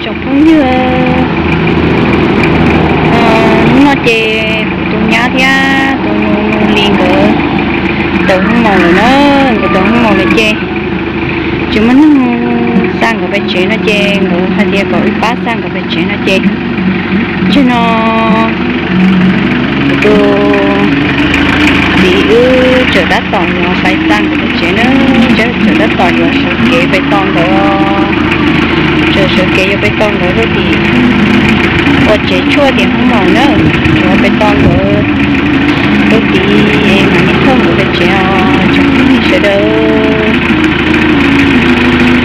Tsoom phooj ywg, hnub no ces kuv tus nyab thiab tus nus nus li nkawd tawm hoob mos lawm na, nkawd tawm hoob mos lawm ces tsis muaj neeg xa nkawd pem tsev no ces nkawd hais tias kom wb pab xa nkawd pem tsev no ces, tam sim no kuv tus txiv wb tseem tab tom yuav pais xa nkawd pem tsev na, tseem tab tom yuav sawv kev pais tos nkawd, tseem sawv kev yuav pais tos nkawd rau tim ua tsev tshuaj tim hoob mos na, yuav pais tos nkawd rau tim mam li thauj nkawd pem tsev os tsoom phooj ywg sawv daws.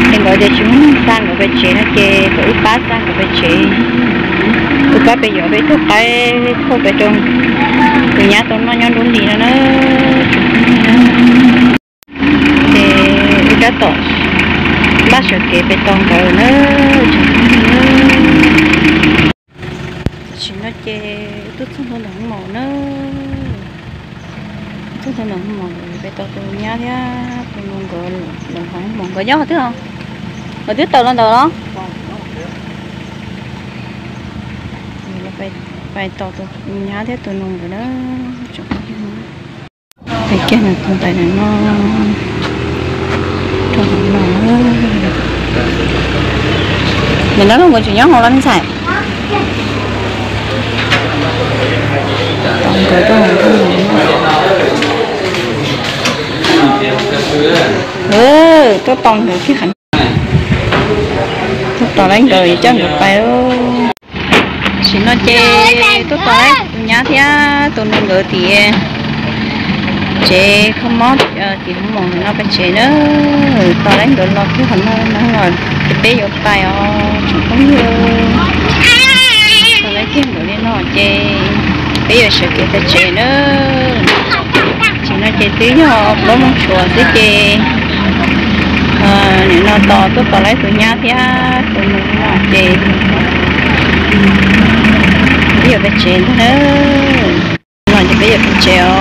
Ces nkawd tias tsis muaj neeg xa nkawd pem tsev no ces kom wb pab xa nkawd pem tsev, wb pab pem yuav peb tug qaib thauj pem rau tus nyab tau noj nyob nruab hlis no na. Ces wb tab tom npaj sawv kev pem tos nkawd na. Tam sim no ces wb tuaj txog ntawm hoob mos na, txog ntawm hoob mos pem tos tus nyab thiab tus nus nkawd lawm hauv hoob mos. Nkawd nyob qhov twg os? Nkawd twb tawm los ntawd los? Pais tos tus nyab thiab tus nus nkawd na. Pais kiag tus ntawm no, rau hauv no. Nim no nkawd tseem nyob hauv los me ntxhais? Tos nkawd rau hauv no. Tuaj tos nkawd, tuaj tos lawv nkawd coj nkawd pais. Tam sim no ces tuaj tos lawv tus nyab thiab tus nus nkawd tim tsev kho mob tim hoob mos no pem tsev na. Tos lawv nkawd los kiag qhov no no los ces peb yuav pais os tsoom phooj ywg. Tos lawv kiag nkawd li no ces peb yuav sawv kev pem tsev na. Tam sim no ces twb yog plaub moos tshuav xwb ces nim no tos tuaj tos lawv tus nyab thiab tus nus no ces peb yuav pem tsev ntag na. No ces peb yuav pem tsev os.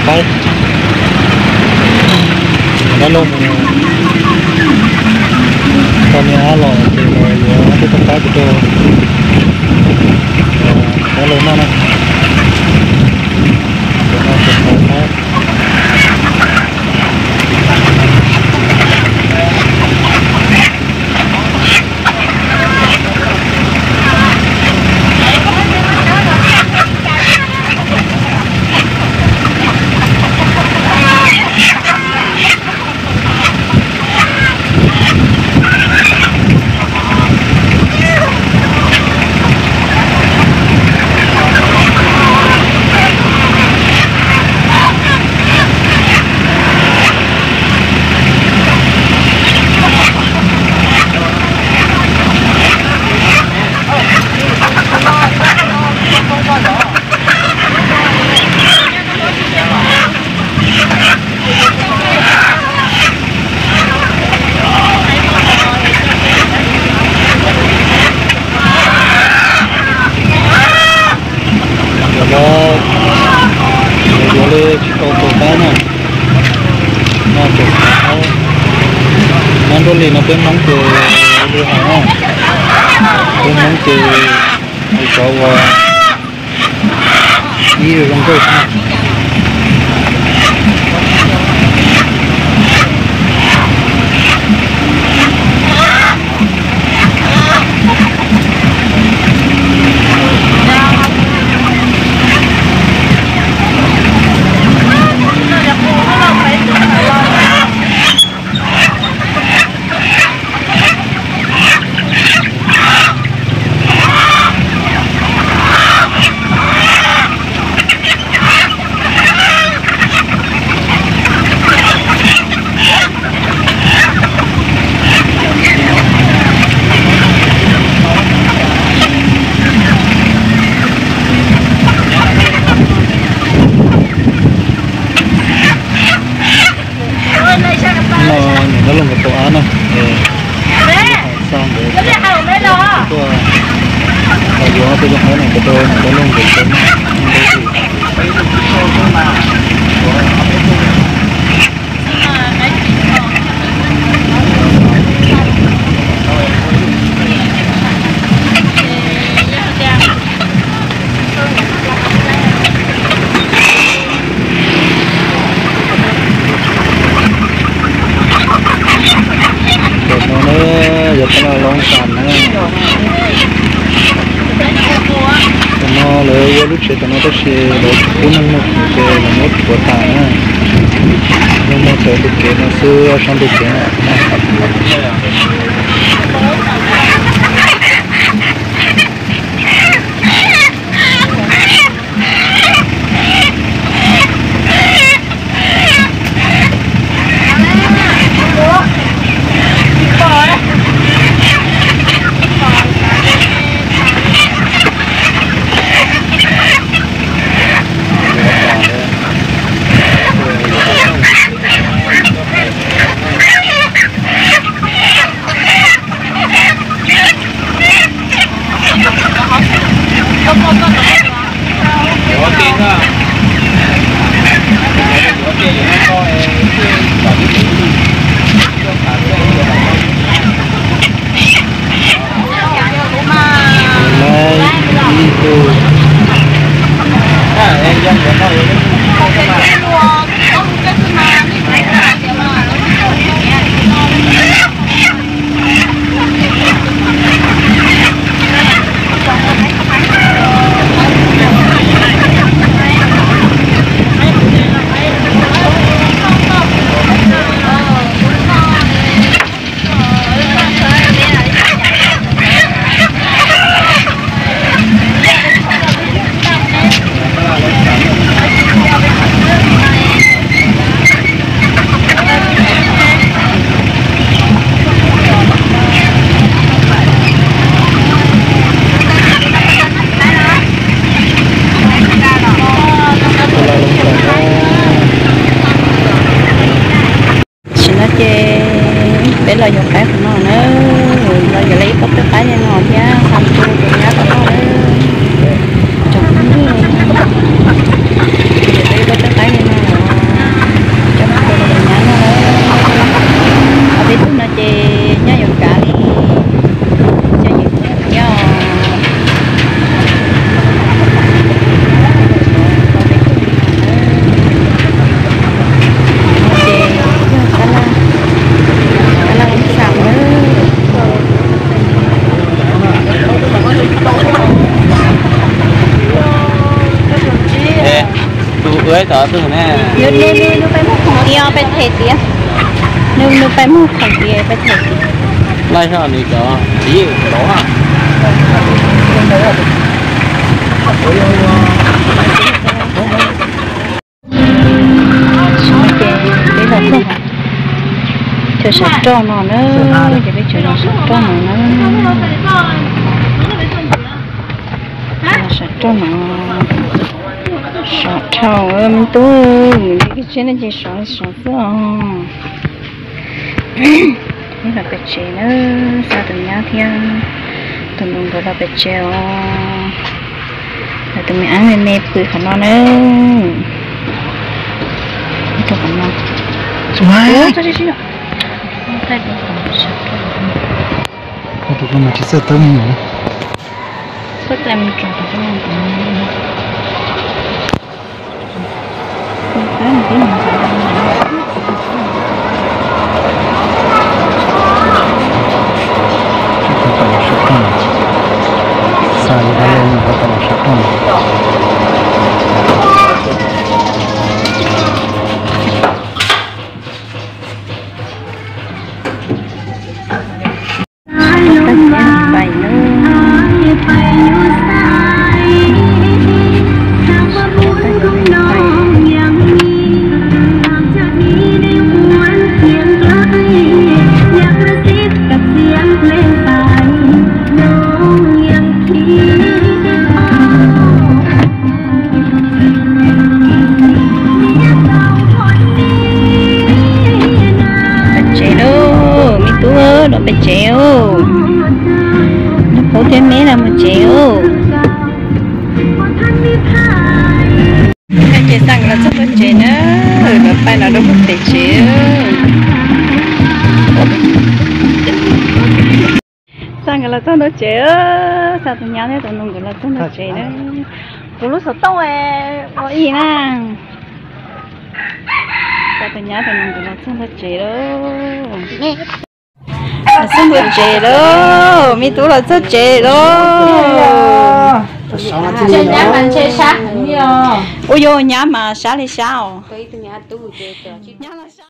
Qaib, dab laug mus tau niag ab los ces los yuav tej toj qaib rau dab laug noj na. Cov no yuav li tsis tau tus qab na, no ces nyob nruab hlis no peb Hmoob ces li hais na, peb Hmoob ces cov uas ib zoo nkauj xwb. No niam dab laug nkawd tau ab na, xa nkawd tuaj, los yuav tej zoo qab no nkawd rau niam dab laug nkawd tau noj, nkawd Lawv ua lub tsev tom no tab sis lawv tsis pub neeg muag khoom ces lawv muab rhuav tas na. Neeg muag tawm tus kev no xwb, sab ntug kev no. Tam sim no ces peb los yuav qaib qhov no na, los yuav li ib pob tawb qaib li no thiab nqa mus rau tus nyab tom no na. Tsoom phooj ywg, yuav li ib pob tawb qaib li no coj mus rau tus nyab noj na. Ob peb tug no ces nyaj yuav kav li xya yim tus thiab os. Ces yog tab laj, tab laj ib xav na. Tus ua tod tus ne, nws, nws, nws pais muag khoom tias pais them tias, nws, nws pais muag khoom tias pais them tias. Laj zog nws cov txiv lov. Ces peb los txog chaw sav roj no na, ces peb tseem los sav roj no na. Los sav roj no, sov dhau me tub, nws li kib tsheb ne ces sov sov xwb os. Peb los pem tsev na, xa tus nyab thiab tus nus nkawd los pem tsev os. Tus me ab me me pw qhov no na. Rau qhov no. Tus koj mas tsis txawj tawb me nyuam na. Pais na. Pem tsev lauj, me tub, los pem tsev lauj. Nraug Paub thiab me los mus tsev lauj. Ces xa nkawd los txog ntua tsev na, lawv pais los rau pem tsev. Xa nkawd los txog ntua tsev, xa tus nyab thiab tus nus nkawd los txog ntua tsev na. Kuv lub xov tooj ua ib na. Xa tus nyab tus nus nkawd los txog ntua tsev lauj. Los txog ntua tsev lauj, me tub los txog tsev lauj. Ua yuav nyab mas sab li sab os.